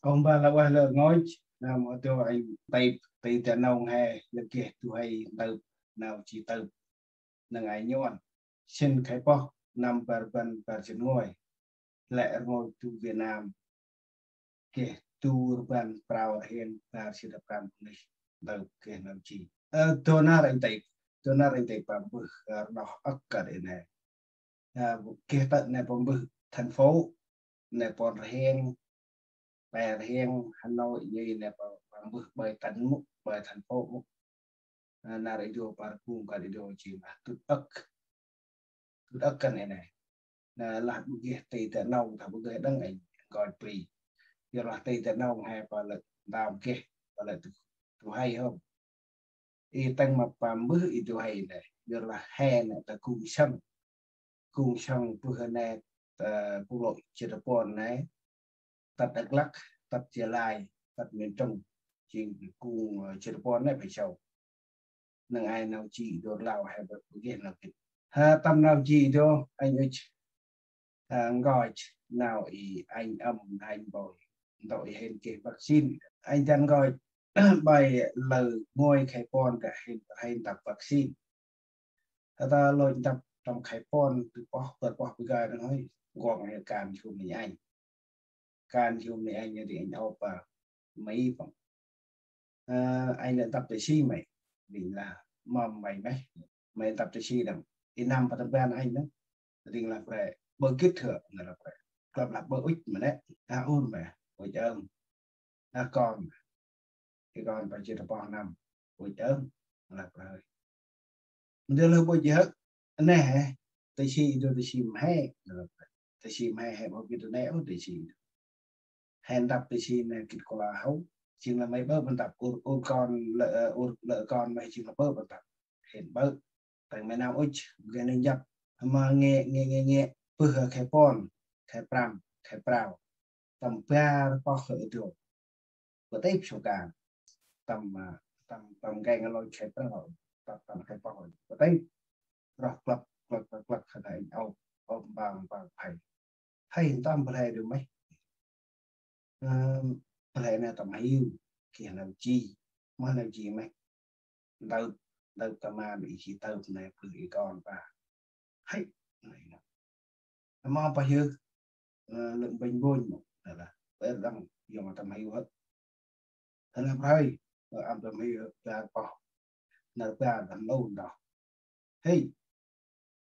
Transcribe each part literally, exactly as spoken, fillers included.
Ơ, mba lah ueh lơ rngôch, năm ơ dô anh têp, têp ta nông he, lơ geh du huê tơp, nau ji tơp, nâng ai nhuan. Sĭn khay pơh, năm bar rbăn bar jât nguay. Lĕ rngôch du Việt Nam, geh du rbăn prao rhiăng bar jât prăm bunuyh, tơp geh nau ji. Ơ, dô nar anh têp, dô nar anh têp păng bơh, ơ, rnoh âk kơt i nê. Ơ, geh tơ̆ nê păng bơh thành phố, nê păng rhiăng, pe rhiăng Hà Nội, nê păng, păng bơh bai tỉnh mŭk, bai thành phố mŭk. Ơ, nar i dô păng bơh kơt i dô ji mah tŭt âk. Tŭt âk kơt i nê. Nê lah bơh geh têp ta nông, tha bơh geh đăng anh, goi pri. Yor lah têp ta nông he păng lĕ đao geh, păng lĕ du, du huê hŏm. I tăng ma păng bơh i du huê nê, yor lah he nê ta kung sâng. Kung sâng bơh nê, ta kung lôch jât puăn nê, tât Dak Lak, tât Gia Lai, tât miền Trung. Jêng kung, ơ, jât puăn nê păng sau. Nâng ai nau ji dô rlau he bơh geh nau gĭt. Ha, tâm nau ji dô, anh ŭch. Ơ, ngoch nau i anh ăm, anh bôi. Ntô i hên geh vaccine. Anh dăn ngoch bai lơ nguay khay puăn kơ hên, hên tăp vaccine. Tha ta lôch tăp tâm khay puăn, tơ pơh, tơ pơh bơh gay nâng hơi. Guăng he kan jum ni anh. Kan jum ni anh, ri anh ôp, ơ, Mỹ păng. Ơ, anh lĕ tăp tê si Mỹ. Ri lah mâm Mỹ Mỹ. Mỹ tăp tê si đăng. I năm pa tâm ban anh nâng. Ri lah pre. Bơh gĭt hơ, nê lah pre. Klăp lah bơh ŭch ma nê. A ur ma. Ŭch ơm. A kon. I kon pa jât pơh năm. Ŭch ơm. Lah pre. Ndơ lơ bôch ji hơ̆, nê he, tê si i dô tê si mhe, tê si mhe he bôch ji dô nê ôh tê si. He ntăp tê si nê gĭt kôla hâu, jêng lah Mỹ bơh păng tăp ur, ur kon, lơ, ur, lơ kon Mỹ jêng lah bơh păng tăp. He bơh, tâng Mỹ nau ŭch, geh nê njăp, ma nge, nge, nge, nge, bơh khay puăn, khay prăm, khay prao, tâm bar pơh hơ dô. Bơh têp sô kan. Tâm, ơ, tâm, tâm gay ngăn lôch khay prao. Tâm, tâm khay pơh. Bơh têp. Roh klăp, klăp, klăp, klăp, khay ôp, ôp, bang, bang, phay. Hay, tâm bơh lê dô meh. Ơ, bơh lê nê tâm hiu. Geh nau ji. Mah nau ji meh. Ntơp, ntơp ta man, i ji tơp nê, bơh i kon pa. Hay, nê nê. Mâm pa hiu, ơ, lơ̆m bênh bônh mô, nê lah, bơh đăng, yong tâm hiu hơ̆. Tha nê prơi, ơ, ăm tâm hiu hơ̆, bar pơh. Nar bar tâm lôn đŏng. Hey,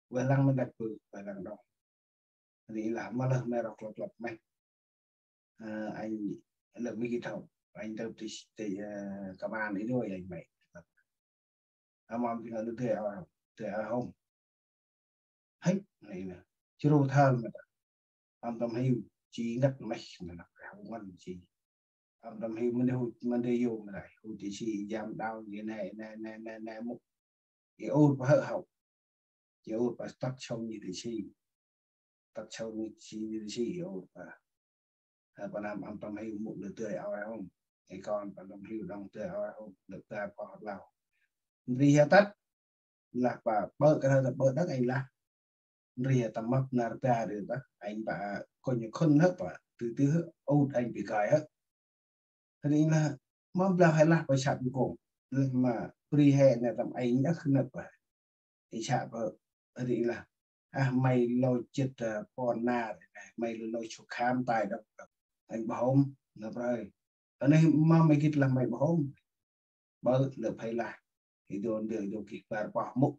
ueh lăng mê găch bơh, ueh lăng đŏng. Ri lah, ma lơh mê rŏk lăp lăp mê. Ơ, anh lơ̆m mê gĭt hông, anh tơp tê, tê, ơ, công an i dô anh mê. Ăm ăm tê ngăn lơ̆ tê a, tê a hông. Hay, nê nê. Chru thal mê ta. Ăm tâm hiu, ji ngăt mê, mê năk hông ngăn ji. Ăm tâm hiu mê nê hu, mê nê yô mê nê. Hu tê si jam đao, ji nê, nê, nê, nê, nê, mŭk. I ur pa hơ̆ hông. Ji ur pa tât sông ji tê si. Tât sông ji tê si, i ur pa. Ơ, pa năm ăm tâm hiu mŭk lơ tê a hông. I kon pa tâm hiu đŏng tê a hông. Lơ tê pơh lao. Ndri he tât. Lah pa bơh kơ hơ bơh đăng anh lah. Ndri he tâm mâp nar ba ri ta. Anh pa kônh khôn hơ̆ pa. Tơ tơ hơ̆. Ôt anh bơh gay hơ̆. Ri lah, mâm blau he lah pa săp kông. Lah ma bri he nê tâm anh nê khân nê pa. I săp pa. Ri lah. Ah, mê lôch jât, ơ, puăn nar, mê lôch suk kham tay đŏng. Anh bơh hôm, nê prơi. Ơ nê mâm mê gĭt lah mê bơh hôm. Bơh lơ phay lah. I dô ndơ i dô geh bar pơh mŭk.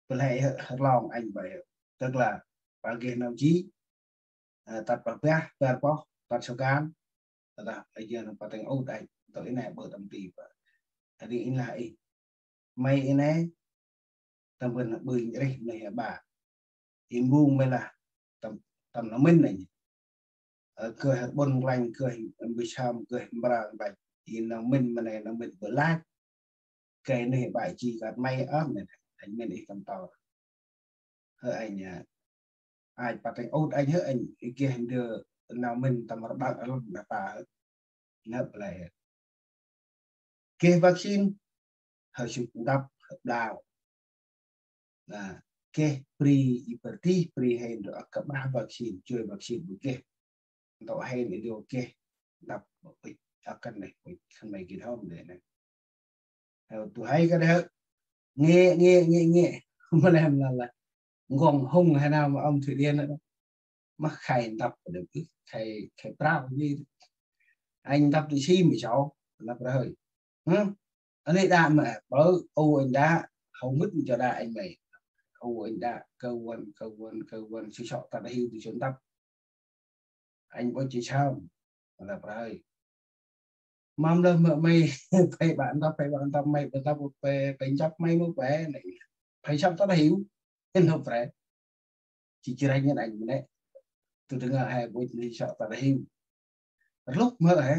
Bơh lê hơ, hơ long anh bơh hơ. Tức là, pa geh nau ji, ơ, tât pa bah, bar pơh, tât sô kan, tât dah, ơ, jêng pa tâng ôt anh, tơ i nê bơh tâm ti pa. Ri i lah i. Mê i nê, tâm bơh nê bơh rih mê he ba. I mbung mê lah, tâm, tâm nau mĭn anh. Ơ, gơh rbŭn nglanh, gơh mbih sâm, gơh mbra nglanh. I nau mĭn mê nê, nau mĭn bơh lach. Gay nê ba ji găt mê ơm nê, anh mĭn i tâm tôr. Hơ anh, ơ, ai pa tâng ôt anh hơ anh, i geh ndơ nau mĭn tâm rbăng alŭn đa pa hơ. Nơp lê. Geh vaccine, hơ sŭk ndăp, hơ blau. Nê, geh bri i bơh tih, bri hên dô âk kơ bah vaccine, joi vaccine bơh geh. Ntô hên i dô geh, ndăp bơh ŭch. Ơ, kăn nê, khân may gĭt hôm dê nê. Hơ, tu hay kơ đe hơ. Ngê, ngê, ngê, ngê. Mơ lem la la. Ngong hung hay nau ma om Thụy Điển nê. Mă khay ndăp đe, khay, khay prao ni. Anh ndăp đi si mơ chó. Lăp rơh hơi. Hơ? Anh ấy đa mơ, bơ, ô anh đa. Hông mứt cho đa anh mày. Ô anh đa, cơ quan, cơ quan, cơ quan, sư sọ ta đã hiểu từ trường đăp. Anh bơ chỉ sao. Lăp rơh hơi. Mâm lơ mơ may, phe bạn ta, phe bạn ta, may, bạn ta, phe, phe chấp may mơ phe này. Phe chấp ta đã hiểu. Anh không phải. Chỉ, chỉ anh, anh, anh, này. Tôi đừng ngờ hai bố, chỉ sao ta đã hiểu. Lôk mơ hê.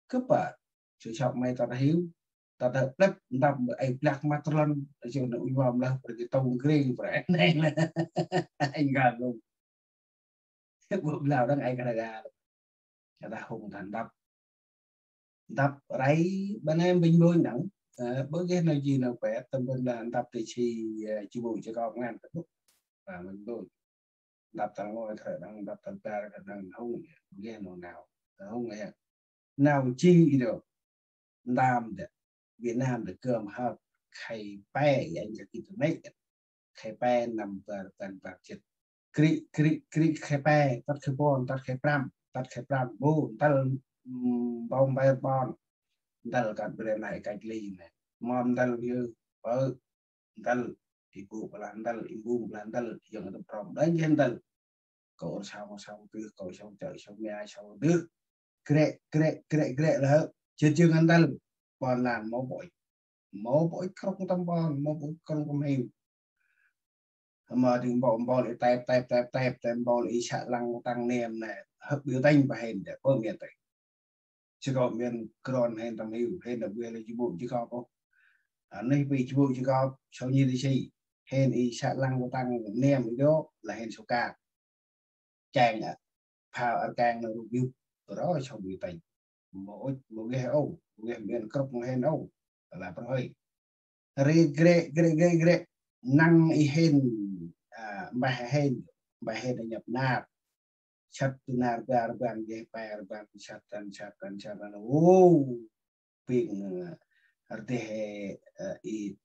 Kơ pă, sư sŏk may ta rhiu, ta rhiu plep, ndăp mơ ai plak măt lăn, sư nê uih mâm lah, bri kơ tông gring, bri. Nê lah. Anh gà lông. Bơ blau đăng ai kơ gà. Kơ ta hung ta ndăp. Ndăp rai, bơ nê binh bôi năng. Ơ, bơ geh nau ji nau pet, tâm bân là ndăp tê si, ơ, ji bôi ji kop ngan, ta bơ. Và binh bôi. Ndăp tal ngôi kơ đăng, ndăp tal bar kơ đăng hung, geh nau nau. Hung ya. Nau ji i đô. Ndam đe. Việt Nam đe kơm hơp. Khay pe, ya, ya, kơ tơ nê. Khay pe năm bar, bar, bar jêt. Kri, kri, kri, khay pe, tât khay puăn, tât khay prăm, tât khay prăm. Bô, ndăl, ưm, bông bar bon. Ndăl kăt bre nai cách ly nê. Mâm ndăl yơ, bơ. Ndăl, i bu blah ndăl, i bu blah ndăl, yang tu prom. Đăng geh ndăl. Kơ ur sau, sau tưh, kơ sau chợ, sau mia, sau tưh. Grek, grek, grek, grek lah. Jêt jêng ndăl. Bon lan mâu bôi. Mâu bôi krong tâm bon, mâu bôi krong tâm hiu. Hma ding bô mbôl i tep, tep, tep, tep, tep, mbôl i săk lăng tăng niêm nê. Hơp biu tênh ba hên đe, bơ miên tênh. Jêkô miên kron hên tâm hiu, hên đe bê lê ji bô ji kop ôh. A, nê bê ji bô ji kop, sâu nhi đi si. Hên i săk lăng tăng niêm i đô, là hên sâu kak. Chang a, phao ar kang nê ruk yŭp, rô sâu biu tênh. Mâu ôh, mâu geh ôh, mâu geh miên krŭp mâu hên ôh. Lăp rơh hơi. Ri grek, grek, grek, grek. Năng i hên, a, mbah hên, mbah hên a nhăp nar. Săt tu nar bar ban geh bar ban săt tan, săt tan, săt tan. Ô, ping, a, rdeh, a, i,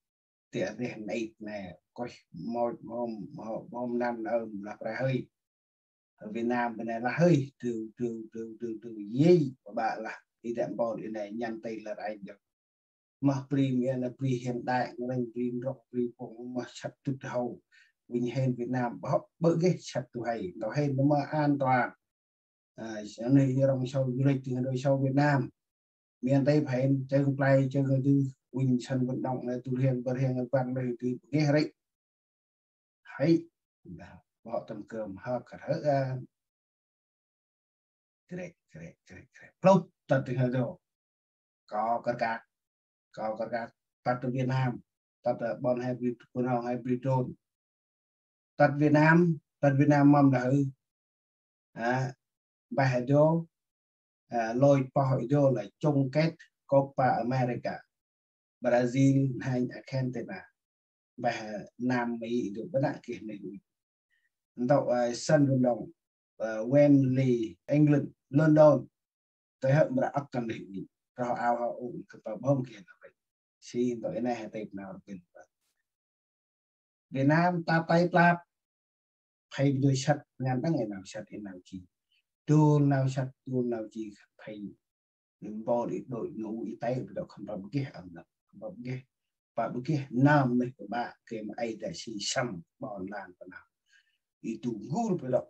ti rdeh nait nê. Koih mâu, mâu, mâu, mâu nan ơm lăp rơh hơi. Việt Nam bên này là hơi, từ, từ, từ, từ, từ, yê, ba, ba là, i đe mbôl i nê nhắn tin là anh được. Mah bri miên a bri hiện đại, ngreng bri nrok, bri pông, mah săt tŭt hâu. Vinh hên Việt Nam, bơ, bơ geh săt tu hay, ntâu hên, nó mơ an toàn. A, sa nê i rong sâu du lịch, thì đôi sâu Việt Nam. Miên tây phải, chân play, chân ngư tư, vinh sân vận động, nê tu hiên, bơ hiên, băng, nê tu, bơ geh rị. Hơi, bơ tâm kơm, hơ, kăt hơ, a. Grek, grek, grek, grek. Plŭt, tât tĭng hơ dô. Kâo kăr kăt. Kâo kăr kăt. Tât Việt Nam. Tât, ơ, ƀon hai bri, ƀon hông hai bri trôn. Tât Việt Nam, tât Việt Nam mâm đah ư. Hă? Bah dô. Ơ, lôi poh dô là chung kết Copa America. Brazil, hên Argentina. Bah Nam Mỹ dô bơnă kih nê ui. Ntâu, ơ, sân vận động, ơ, Wembley, England, London. Tê hơ mra ăk kăn nê ui. Roh ao hơ ui, kơ tơ bơm kih nê ui. Si ntâu i nê hê têp nau rơbên. Việt Nam ta tay plap. Phay dôi săt ngăn đăng i nau săt i nau ji. Dôl nau săt, dôl nau ji phay. Mbôl i đôi ngu i tay, bơ dô khăm pă bơ geh âm nă. Khăm pă bơ geh. Pă bơ geh nam nê kơ bă, kơ ma ai ta si săm, ƀon lan pă nau. I tu ngur bơ dô.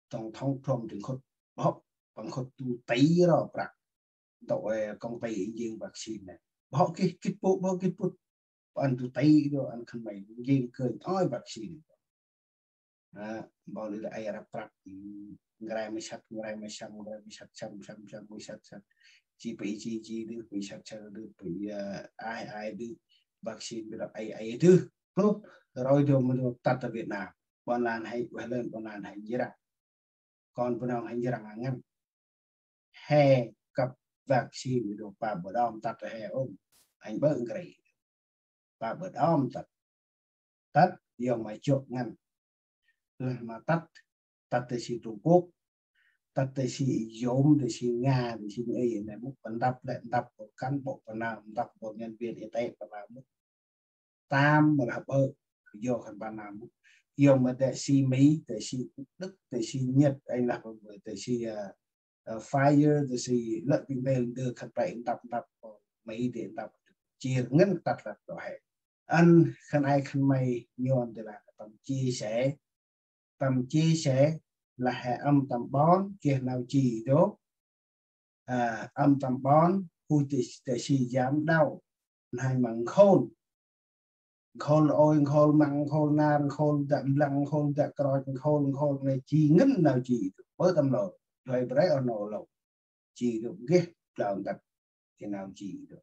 Tổng thống Trump dâng khŭt. Bơ hŏ, păng khŭt tu tây ro prăk. Ntâu, ơ, công ty i jêng vaccine nê. Bơ hŏ geh, gĭt pô, bơ hŏ gĭt pŭt. Păng tu tây dô, ăn khân may jêng kơ oi vaccine. Hă, mbôl i đa ai rap prăk, ưm, ngrai mê săt, ngrai mê săm, ngrai mê săt, săm, săm, săm, mê săt, săt. Ji pê, ji, ji, dư, pê săt, săt, dư, pê, ơ, ai, ai, dư. Vaccine bê đăp ai, ai, dư. Plup, roi dô mơ dô tât ta Việt Nam. Ƀon lan hay, ueh lơn ƀon lan hay njrăng. Kon Bunong hay njrăng a ngăn. He kăp vaccine dô pa bơdom tât ta he ôm. Anh bơ ngri. Pa bơdom tât. Tât, yong ma chok ngăn. Lah ma tât, tât ta si Trung Quốc. Tât tê si yôm, tê si Nga, tê si Mỹ, nê mŭk păng ntăp lĕ ntăp bôl cán bộ Việt Nam, ntăp bôl nhân viên y tế Việt Nam mŭk. Tam mâu lah bơ, yô khân păng nơm mŭk. Yô ma tê si Mỹ, tê si Đức, tê si Nhật, anh lah bơ, tê si, à, à, Pfizer, tê si lĕ ƀing bê ndơ khân păng ntăp ntăp bôl Mỹ tê ntăp. Chia ngăn tât lah rŏ he. Ăn khân ay khân may nhôn tê lah tâm chia sẻ, tâm chia sẻ lah he âm tâm ƀon, geh nau ji dô. À, âm tâm ƀon, hu tê, tê si giám đốc, nai măng khôn. Khôn ôi, khôn măng, khôn nar, khôn đă mlăng, khôn đă kroch, khôn, khôn nê ji ngăn nau ji dô. Bơ tâm lô, đuay brei ôh nô lô. Ji dô, geh, đao ntăp, geh nau ji dô.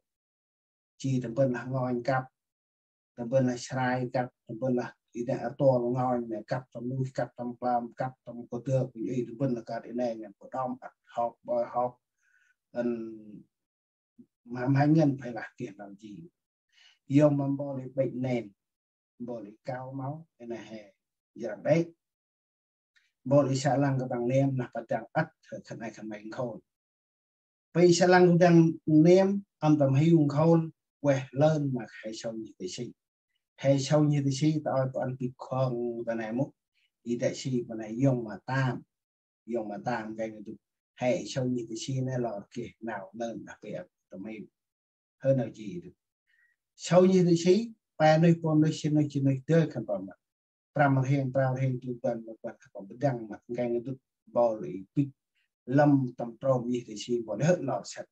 Ji tâm bân lah ngonh kăp, tâm bân lah srai kăp, tâm bân lah i nê a tôl ngonh nê kăp tâm nuih, kăp tâm klam, kăp tâm kôdơk, i tâm bân lah kơt i nê ngăn pô đom ăt hŏk, bơi hŏk. Ăn ma, ma ngăn phải lah geh nau ji. Yô ma bôl i bệnh nền, bôl i cao máu, i nê he, jrăng đê. Bôl i sa lăng kơ băng nem, nah padang ăt, khân ay khân may khôn. Pê sa lăng kơ băng nem, âm tâm hiu khôn, ueh lơn ma he sâu nhih tê si. He sâu nhih tê si, ta ôi pô ăn bi khong ta nê mŭk. I tê si pô nê yông ma tam. Yông ma tam gay ngăn dŭt. He sâu nhih tê si nê lor geh nau lơn ma pê âm tâm hiu. Hơi nau ji dô. Sâu nhih tê si, pa nuih pô nuih si nuih ji nuih dơi khân păng măt. Prăm rhiăng, prao rhiăng, tu tuan, tu tuan, khân păng bơdăng măt, ngai ngăn dŭt, bôl i pĭt, lăm tâm trôm nhih tê si, bôl hơi lor săt.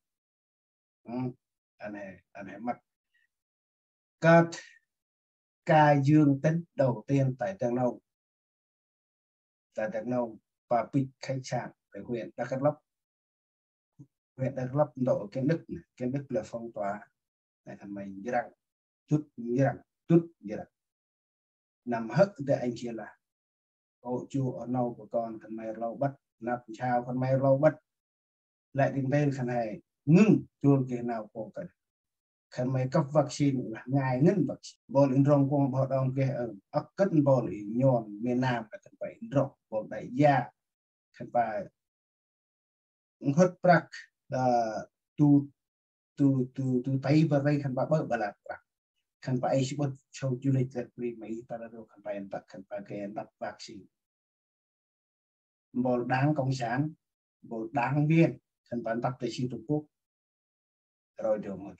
Hmm, anh he, anh he măt. Kơt ca dương tính đầu tiên tại Đắk Nông. Tại Đắk Nông, pa pĭt khách sạn tại huyện Đắk Lắk. Huyện Đắk Lắk, ntô Kiến Đức nê, Kiến Đức là phong tỏa. Nê khân may njrăng, dŭt njrăng, dŭt njrăng. Năm hơ̆ dê anh chia lah. Ô chu ôh nâu bơ kon khân may rlau bât, năp nchao khân may rlau bât. Lĕ dĭng têl khân he ngưng, chul geh nau pô kơt. Khân may kăp vaccine lah ngai ngăn vaccine. Bôl i ndrŏng kuŏng bơh đŏng geh ơ, ăk kơt bôl i nhôn miền Nam lah khân păng i ndrŏng, bôl đại gia. Khân păng nkhŭt prăk, ơ, tu, tu, tu, tu tây bơ rê khân păng bơ bơ lah prăk. Khân păng ai sƀŭt sâu du lịch lĕ bri Mỹ, ta lah dô khân păng ntăp, khân păng geh ntăp vaccine. Bôl đảng cộng sản, bôl đảng viên, khân păng ntăp tê si Trung Quốc. Rồi dô mơh.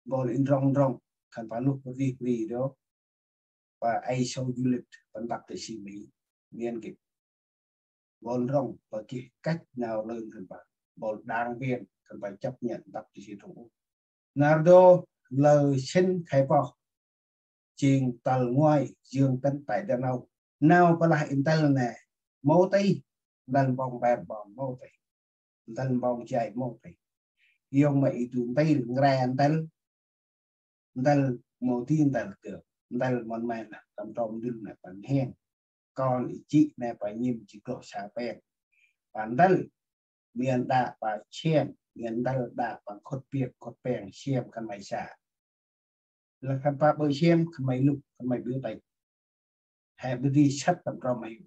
Bôl i ndrŏng ndrŏng, khân păng luh bri bri dô. Pa ai sâu du lịch, păng ntăp tê si Mỹ, miền Kịch. Bôl ndrŏng, pa geh cách nau lơn khân păng. Bôl đảng viên, khân păng chấp nhận ntăp tê si Trung Quốc. Nar dô, lơ sĭn khay pơh. Jêng tâl nguai, dương tính tại Đắk Nông. Nau pơ lah i ntel nê, mâu tih, ntel mpông ber ƀon mâu tih. Ntel mpông jay mâu tih. Yông ma i du ntil, ngre ntel, ntel mâu tih ntel kơ, ntel mon men lah, tâm trôm dŭl nê păng hiêng. Kon i jê̆ nê păng nhĭm ji kloh sa peng. Păng ntel, miên đă păng siêm, miên ntel đă păng khŭt biêk, khŭt peng, siêm khân may sa. Lah khân păng ƀư siêm, khân may lŭk, khân may ƀư têk. He ƀư di săt tâm trôm may.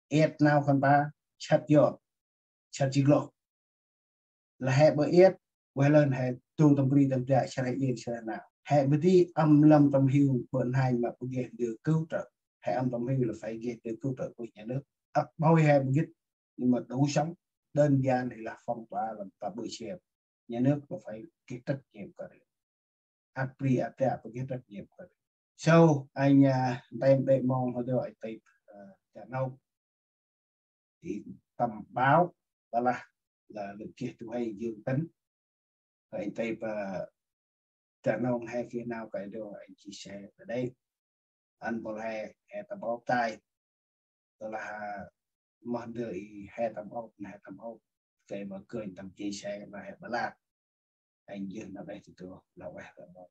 Iăt nau khân păng, săt yot, săt ji kloh. Lah he ƀư iăt, ueh lơn he tu tâm bri tâm dak, sreh iên sreh nau. He ƀư di âm lăm tâm hiu, bơ̆ nhay ma ƀư geh dơ cứu trợ. He âm tâm hiu là phải geh dơ cứu trợ của nhà nước. Ăk bôi he ƀư gĭt, nhưng mà đủ sống, đơn giản thì là phong tỏa lăm ta ƀư siêm. Nhà nước là phải geh trách nhiệm kơ rê. Ăk bri ăk dak phải geh trách nhiệm kơ rê. So, anh, à, tem bê mong hơ dô anh tip, à, Đắk Nông. Thì tâm báo, đó là, là lượt kia tụi hay dương tính. Rồi anh tip, à, Đắk Nông hay kia nau cái đó anh chia sẻ ở đây. Ăn bôl he, he tâm ôp tay. Đó là, à, mong đợi he tâm ôp, he tâm ôp. Cái mà kênh tâm chia sẻ là he bơlah. Anh dừng ở đây thì tôi là quay lại.